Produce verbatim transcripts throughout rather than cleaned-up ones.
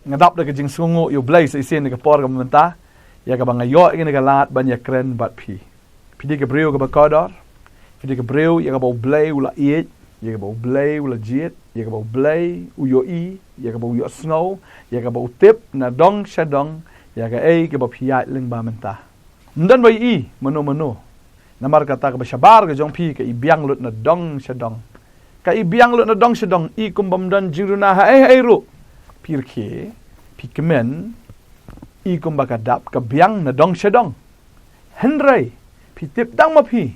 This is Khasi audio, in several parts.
Nga dap da ka jingsngewnguh ïa U Blei sa shisien ha ka por kaba mynta, ïa kaba nga ïoh ïa kane ka lad ban ïakren bad phi. Phi dei ka briew kaba kordor, phi dei ka briew ïa kaba U Blei u la ïeit, ïa kaba U Blei u la jied, ïa kaba U Blei u ïohi, ïa kaba u ïohsngew, ïa kaba u tip na dong sha dong ïa kaei kaba phi ïaid lyngba mynta. Ym don ba ïohi mano mano. Namar kata kaba shabar ka jong phi ka i biang lut na dong sha dong. Ka i biang lut na dong sha dong, i kum bym don jingduna ha ei ha ei ruh. Phi rkhie, phi kmen, i kumba ka dap ka biang na dong sha dong. Hynrei phi tip tang ma phi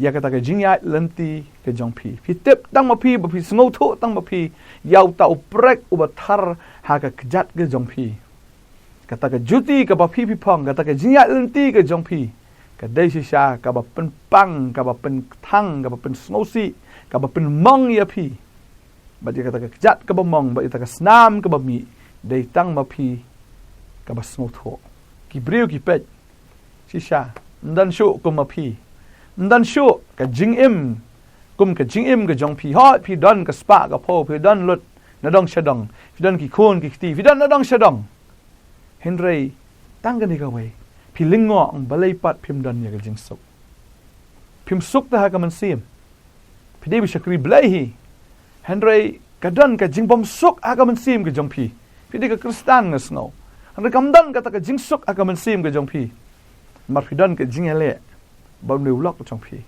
ïa kata ka jingïaid lynti ka jong phi. Phi tip tang ma phi, ba phi sngewthuh tang ma phi ïa uta u prek uba thar ha ka kjat ka jong phi. Kata ka juti kaba phi phi phong, kata ka jingïaid lynti ka jong phi, ka dei shisha kaba pynpang, kaba pynkthang, kaba pynsngewsih, kaba pynmong ïa phi. Bad ïa kata ka kjat kaba mong, bad ïa kata ka snam kaba mih, dei tang ma phi kaba sngewthuh. Ki briew ki peit shisha, ym don shuh kum ma phi. Ym don shuh ka jingim kum ka jingim ka jong phi. Hooid, phi don ka spah ka phew, phi don lut na dong sha dong, phi don ki khun ki kti, phi don na dong sha dong. Hynrei tang kane kawei, phi lyngngoh ong balei pat phim don ïa ka jingsuk. Phim suk te ha ka mynsiem. Phi dei ba shakri Blei hi. Hynrei ka don ka jingbymsuk ha ka mynsiem ka jong phi. Phi dei ka Khristan nga sngew. Hynrei kam don kata ka jingsuk ha ka mynsiem ka jong phi. Namar phi don ka jingïaleh bad une u lok ka jong phi.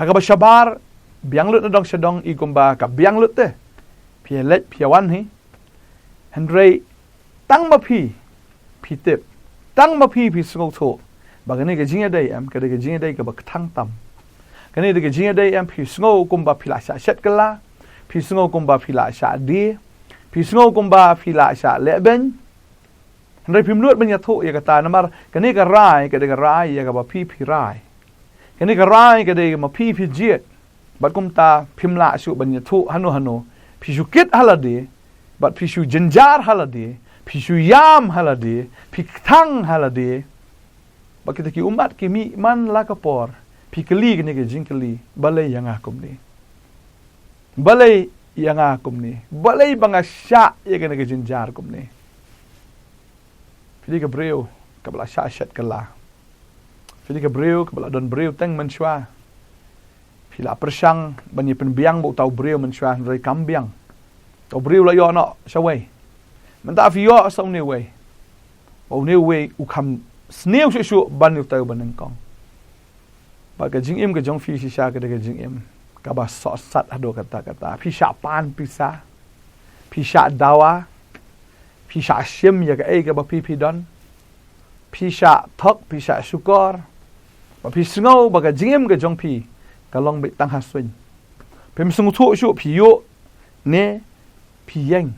Ha kaba shabar, biang lut na dong sha dong, i kumba ka biang lut te. Phi ïaleit, phi ïawan hi. Hynrei tang ma phi phi tip, tang ma phi phi sngewthuh ba kane ka jingïadei em, ka dei ka jingïadei kaba kthang tam. Kane dei ka jingïadei em, phi sngew kumba phi la shah shet kylla, phi sngew kumba phi la shah die, phi sngew kumba phi la shah lehbeiñ. Hynrei phim nud ban ïathuh ïa kata, namar kane ka rai ka dei ka rai ïa kaba phi phi rai. Kane ka rai ka dei ma phi phi jied. Bad kumta phim lah shuh ban ïathuh hano hano. Phi shu kit ha lade, bad phi shu jynjar ha lade, phi shu ïam ha lade, phi kthang ha lade. Bad kita ki ummat ki mih man la ka por, phi kylli kane ka jingkylli, balei ïa nga kumne? Balei ïa nga kumne? Balei ba nga shah ïa kane ka jynjar kumne? Phi dei ka briew kaba la shah shet kylla. Phi dei ka briew kaba la don briew teng mynshuwa. Phi la pyrshang ban ïa pynbiang bad uta u briew mynshuwa, hynrei kam biang. Uta u briew la ïoh noh shawei. Mynta phi ïoh sa une uwei. Ba une uwei u kham sniew shuh shuh ban ïa uta uba nyngkong. Bad ka jingim ka jong phi shisha ka dei ka jingim kaba sohsat haduh katta katta. Phi shah pan pisa, phi shah dawa, phi shah shim ïa kaei kaba phi phi don, phi shah thok, phi shah shukor. Bad phi sngew ba ka jingim ka jong phi ka long beit tang ha suiñ. Phim sngewthuh shuh phi ïoh ne phi ïeng.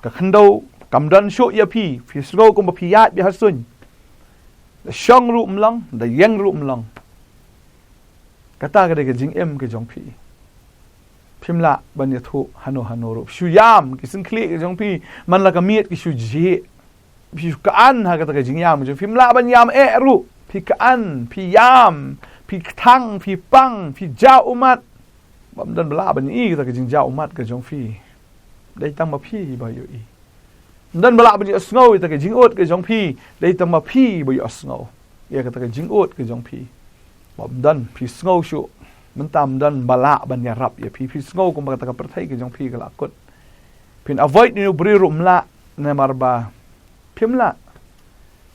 Ka khyndew kam don shuh ïa phi, phi sngew kumba phi ïaid beit ha suiñ. Da shong ruh ym long, da ïeng ruh ym long. Kata ka dei ka jingim ka jong phi. Phim lah ban ïathuh hano hano ruh. Phi shu ïam, ki syngkhlieh ka jong phi man la ka miet ki shu jhieh. Phi shu khan ha kata ka jingïam ka jong phi. Phim lah ban ïam eh ruh. Phi khan, phi ïam, phi kthang, phi pang, phi jaw ummat. Bym don ba lah ban ïohi kata ka jingjaw ummat ka jong phi. Dei tang ma phi ba ïohi. Ym don ba lah ban ïohsngew ïa kata ka jingud ka jong phi, dei tang ma phi ba ïohsngew ïa kata ka jingud ka jong phi. Bym don, phi sngew shuh. Mynta ym don ba lah ban ïarap ïa phi, phi sngew kumba kata ka pyrthei ka jong phi ka la kut. Phin avoid une u briew ruh ym lah, namar ba phim lah.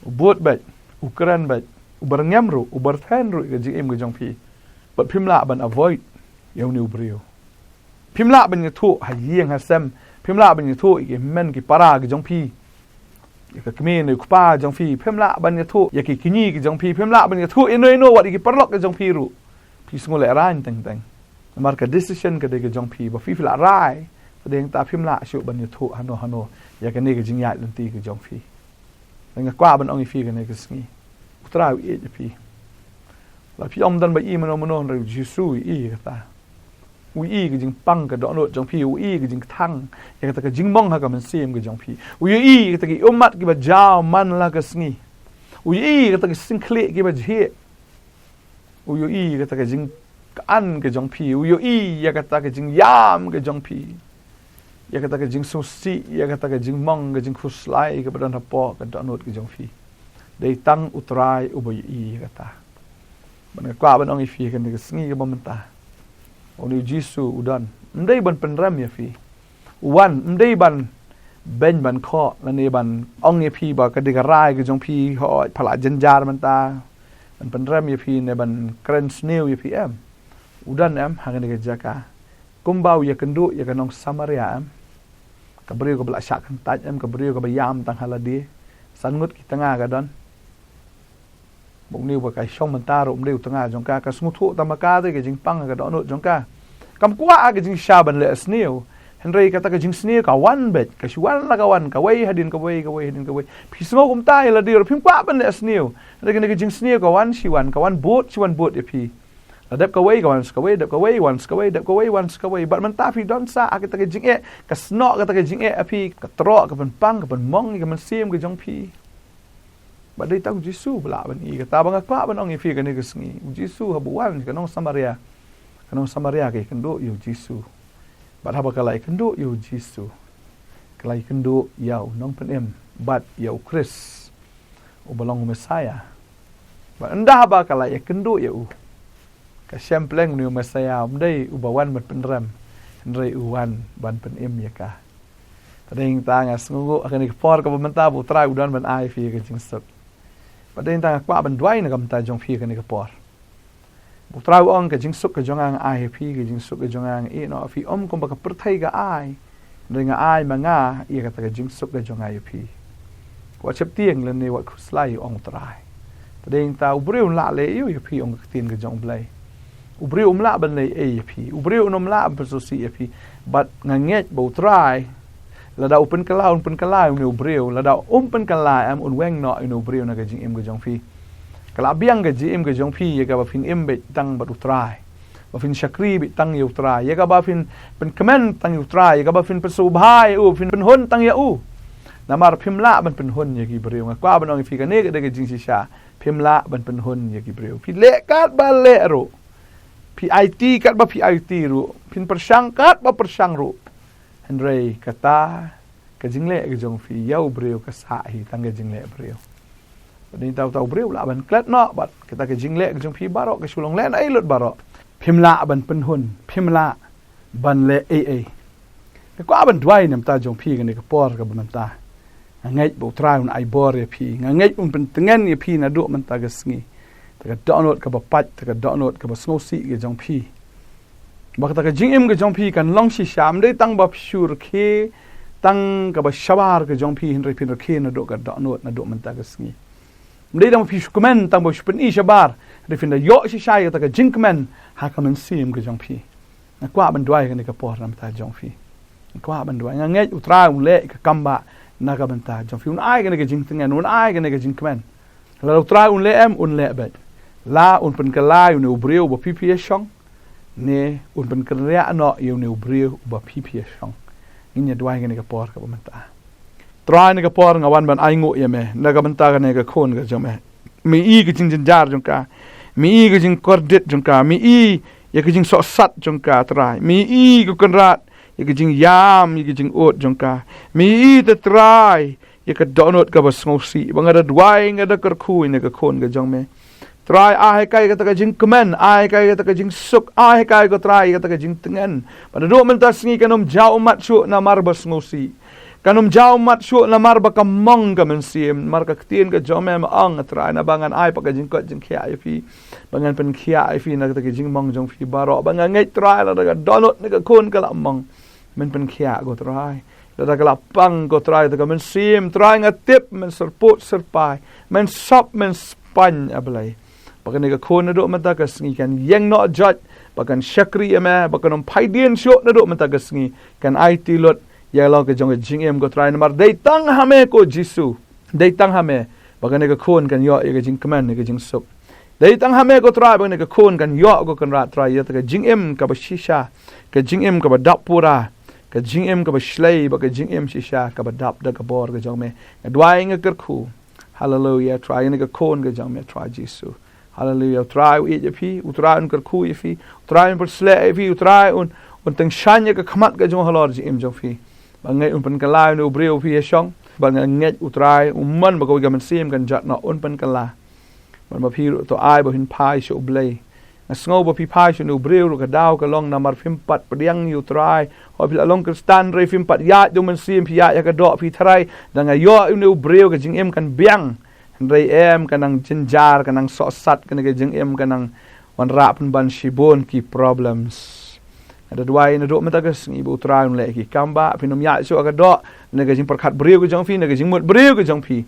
U bud beit, u kren beit, u byrngem ruh, u byrthen ruh ïa ka jingim ka jong phi. Bad phim lah ban avoid ïa une u briew. Phim lah ban ïathuh ha ïing ha sem. Phim lah ban ïathuh ïa ki hynmen ki para ki jong phi, ïa ka kmie ne u kpa jong phi. Phim lah ban ïathuh ïa ki kñi ki jong phi. Phim lah ban ïathuh ïano ïano wat ïa ki paralok ki jong phi ruh. Phi sngew lehraiñ teng teng. Namar ka decision ka dei ka jong phi, ba phi phi la rai. Te dei hangta phim lah shuh ban ïathuh hano hano ïa kane ka jingïaid lynti ka jong phi. Te nga kwah ban ong ïa phi kane ka sngi, U Trai u ïeit ïa phi. La phi ong ym don ba i mano mano, hynrei U Jisu u ïeit ïa kata. U ïeit ïa ka jingpang ka dohnud jong phi, u ïeit ïa ka jingkthang, ïa kata ka jingmong ha ka mynsiem ka jong phi. U ïeit ïa kata ki ummat kiba jaw man la ka sngi. U ïeit ïa kata ki syngkhlieh kiba jhieh. U ïeit ïa kata ka jingkhan ka jong phi, u ïeit ïa kata ka jingïam ka jong phi. ïa kata ka jingsngewsih, ïa kata ka jingmong, ka jingkhuslai kaba don hapoh ka dohnud ka jong phi. Dei tang U Trai uba ïohi ïa kata. Bad nga kwah ban ong ïa phi ha kane ka sngi kaba mynta, une U Jisu u don, ym dei ban pynrem ïa phi. U wan ym dei ban beiñ ban khoh lane ban ong ïa phi ba ka dei ka rai ka jong phi, hooid, pha la jynjar mynta, ban pynrem ïa phi ne ban kren sniew ïa phi, em. U don, em, ha kane ka jaka kumba u ïakynduh ïa ka nong Samaria, em. Ka briew kaba la shah kyntait, em, ka briew kaba ïam tang ha lade. San ngut ki tnga ka don. Bad une uba ka shong mynta ruh ym dei u tnga jong ka, ka sngewthuh tang ba ka dei ka jingpang ha ka dohnud jong ka. Kam kwah ka jingshisha ban leh sniew. Hynrei kata ka jingsniew ka wan beit, ka shu wan la ka wan, kawei hadien kawei, kawei hadien kawei. Phi sngew kumta ïa lade ruh, phim kwah ban leh sniew. Hynrei kane ka jingsniew ka wan shi wan, ka wan bud shi wan bud ïa phi. La dep kawei ka wan sa kawei, dep kawei wan sa kawei, dep kawei wan sa kawei. Bad mynta phi don sa ha kata ka jingeh, ka snoh kata ka jingeh ha phi, ka troh, ka pynpang, ka pynmong ïa ka mynsiem ka jong phi. Bad dei tang U Jisu ba lah ban ïohi ïa kata, ba nga kwah ban ong ïa phi ha kane ka sngi. U Jisu haba u wan sha ka nong Samaria, ka nong Samaria ka ïakynduh ïa U Jisu. Bad haba ka la ïakynduh ïa U Jisu, ka la ïakynduh ïa U Nongpynim bad ïa U Khrist uba long U Messaïah. Bad ynda haba ka la ïakynduh ïa u, ka shem pleng une U Messaïah ym dei uba wan ban pynrem, hynrei u wan ban pynim ïa ka. Te dei tang nga sngewnguh ha kane ka por kaba mynta ba U Trai u don ban ai ïa phi ka jingsuk. Bad dei tang nga kwah ban duwai na ka bynta jong phi ha kane ka por. Ba U Trai u ong, ka jingsuk ka jong nga nga ai ha phi, ka jingsuk ka jong nga nga ïeh noh ha phi, ym kumba ka pyrthei ka ai. Hynrei nga ai ma nga ïa kata ka jingsuk ka jong nga ïa phi. Wat sheptieng lane wat khuslai, u ong U Trai. Te dei tang u briew un lah leh aïu ïa phi, ong ka ktien ka jong U Blei. U briew um lah ban leh ei ïa phi. U briew um lah ban pynsngewsih ïa phi. Bad nga ngeit ba U Trai, lada u pynkylla, un pynkylla ïa une u briew. Lada um pynkylla, em, un weng noh ïa une u briew na ka jingim ka jong phi. Ka la biang ka jingim ka jong phi ïa kaba phin im beit tang bad U Trai, ba phin shakri beit tang ïa U Trai, ïa kaba phin pynkmen tang ïa U Trai, ïa kaba phin pynsngewbha ïa u, phin pynhun tang ïa u. Namar phim lah ban pynhun ïa ki briew. Nga kwah ban ong ïa phi, kane ka dei ka jingshisha. Phim lah ban pynhun ïa ki briew. Phi leh katba leh ruh, phi aiti katba phi aiti ruh, phin pyrshang katba pyrshang ruh, hynrei kata ka jingleh ka jong phi ïa u briew ka sah hi tang ka jingleh briew. Bad ynda uta u briew u lah ban klet noh bad kata ka jingleh ka jong phi baroh, ka shu long lehnohei lut baroh. Phim lah ban pynhun, phim lah ban leh ei ei. Nga kwah ban duwai na ka bynta jong phi ha kane ka por kaba mynta. Nga ngeit ba U Trai un ai bor ïa phi. Nga ngeit un pyntngen ïa phi naduh mynta ka sngi. Te ka dohnud kaba pait, te ka dohnud kaba sngewsih ka jong phi, ba kata ka jingim ka jong phi kan long shisha. Ym dei tang ba phi shu rkhie tang kaba shabar ka jong phi, hynrei phin rkhie naduh ka dohnud, naduh mynta ka sngi. Ym dei tang ba phi shu kmen tang ba shu pyni shabar, hynrei phin da ïoh shisha ïa kata ka jingkmen ha ka mynsiem ka jong phi. Nga kwah ban duwai ha kane ka por na ka bynta jong phi. Nga kwah ban duwai. Nga ngeit U Trai un leh ka kam ba na ka bynta jong phi. Un ai kane ka jingtngen, un ai kane ka jingkmen. Lada U Trai un leh, em, un leh beit. La un pynkylla ïa une u briew uba phi phi ïa shong, ne un pynkynriah noh ïa une u briew uba phi phi ïa shong. Ngin ïa duwai ha kane ka por kaba mynta. Trai, ha kane ka por nga wan ban ainguh ïa me na ka bynta kane ka khun ka jong me. Me i ka jingjynjar jong ka. Me i ka jingkordit jong ka. Me i ïa ka jingsohsat jong ka, Trai. Me i, ko Kynrad, ïa ka jingïam, ïa ka jingud jong ka. Me i te, Trai, ïa ka dohnud kaba sngewsih. Ba nga da duwai, nga da kyrkhu ïa kane ka khun ka jong me. Trai, ai ha ka ïa kata ka jingkmen, ai ha ka ïa kata ka jingsuk, ai ha ka, ko Trai, ïa kata ka jingtngen. Ba naduh mynta ka sngi kan ym jaw ummat shuh namar ba sngewsih. Kan ym jaw ummat shuh namar ba ka mong ka mynsiem. Namar ka ktien ka jong me, me ong, Trai, naba ngan ai pat ka jingkoit jingkhiah ïa phi, ba ngan pynkhiah ïa phi na kata ka jingmong jong phi baroh. Ba nga ngeit, Trai, lada ka dohnud ne ka khun ka la mong, men pynkhiah, ko Trai. Lada ka la pang, ko Trai, kata ka mynsiem, Trai, nga tip men syrpud syrpai, men sop men spaiñ, A Blei. Ba kane ka khun naduh mynta ka sngi kan ïeng noh joit, ba kan shakri ïa me, ba kan ym phaidien shuh naduh mynta ka sngi, kan aiti lut ïa la ka jong ka jingim, ko Trai, namar dei tang ha me, ko Jisu. Dei tang ha me ba kane ka khun kan ïoh ïa ka jingkmen, ïa ka jingsuk. Dei tang ha me, ko Trai, ba kane ka khun kan ïoh, ko Kynrad, Trai, ïa kata ka jingim kaba shisha, ka jingim kaba dap pura, ka jingim kaba shlei, bad ka jingim shisha kaba dap da ka bor ka jong me. Nga duwai, nga kyrkhu. Haleluia, Trai, ïa kane ka khun ka jong me, Trai Jisu. Haleluia, U Trai u ïeit ïa phi, U Trai un kyrkhu ïa phi, U Trai un pynshlur ïa phi, U Trai un, un tyngshaiñ ïa ka khmat ka jong u halor jingim jong phi. Ba ngeit un pynkylla ïa une u briew phi ïa shong. Ba nga ngeit u Trai, u mon ba kawei ka mynsiem kan jot noh, un pynkylla. Ban ba phi ruh to ai ba phin phai sha u Blei. Nga sngew ba phi phai sha une u briew ruh ka daw ka long namar phim pat pdiang ïa u Trai. Hooid phi la long Khristan hynrei phim pat ïaid da u mynsiem, phi ïaid ïa ka doh, phi tharai da nga ïoh ïa une u briew ka jingim kan biang. Hynrei em, ka nang jynjar, ka nang sohsat, kane ka jingim ka nang wanrah pynban shibun ki problems. Nga da duwai naduh mynta ka sngi ba u Trai un leh ïa ki kam ba phin ym ïaid shuh ha ka doh ne ka jingpyrkhat briew ka jong phi ne ka jingmut briew ka jong phi.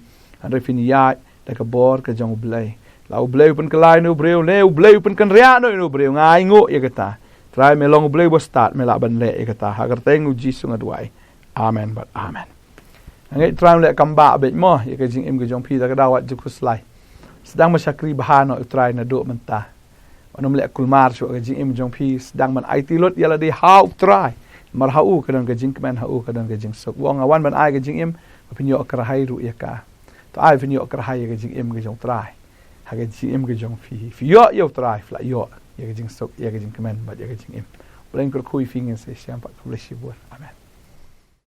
Hynrei phin ïaid da ka bor ka jong u Blei. La u Blei u pynkylla ïa une u briew ne u Blei u pynkynriah noh ïa une u briew, nga ainguh ïa kata. Trai me long u Blei ba stad, me lah ban leh ïa kata. Ha ka kyrteng u Jisu nga duwai. Amen bad amen. Nga ngeit Trai un leh kam ba beit mo ïa ka jingim ka jong phi, da ka daw wat ju khuslai. Sdang ban shakri bha noh ïa u Trai naduh mynta. Wat nym leh kulmar shuh ka jingim jong phi, sdang ban aiti lut ïa lade ha u Trai. Namar ha u ka don ka jingkmen, ha u ka don ka jingsuk. U ong nga wan ban ai ka jingim, ba phin ïoh kyrhai ruh ïa ka. To ai phin ïoh kyrhai ïa ka jingim ka jong u Trai. Ha ka jingim ka jong phi. Phi ïoh ïa u Trai, phi lah ïoh ïa ka jingsuk, ïa ka jingkmen bad ïa ka jingim. U Blei un kyrkhu ïa phi, ngin sa ïashem pat, khublei shibun. Amen.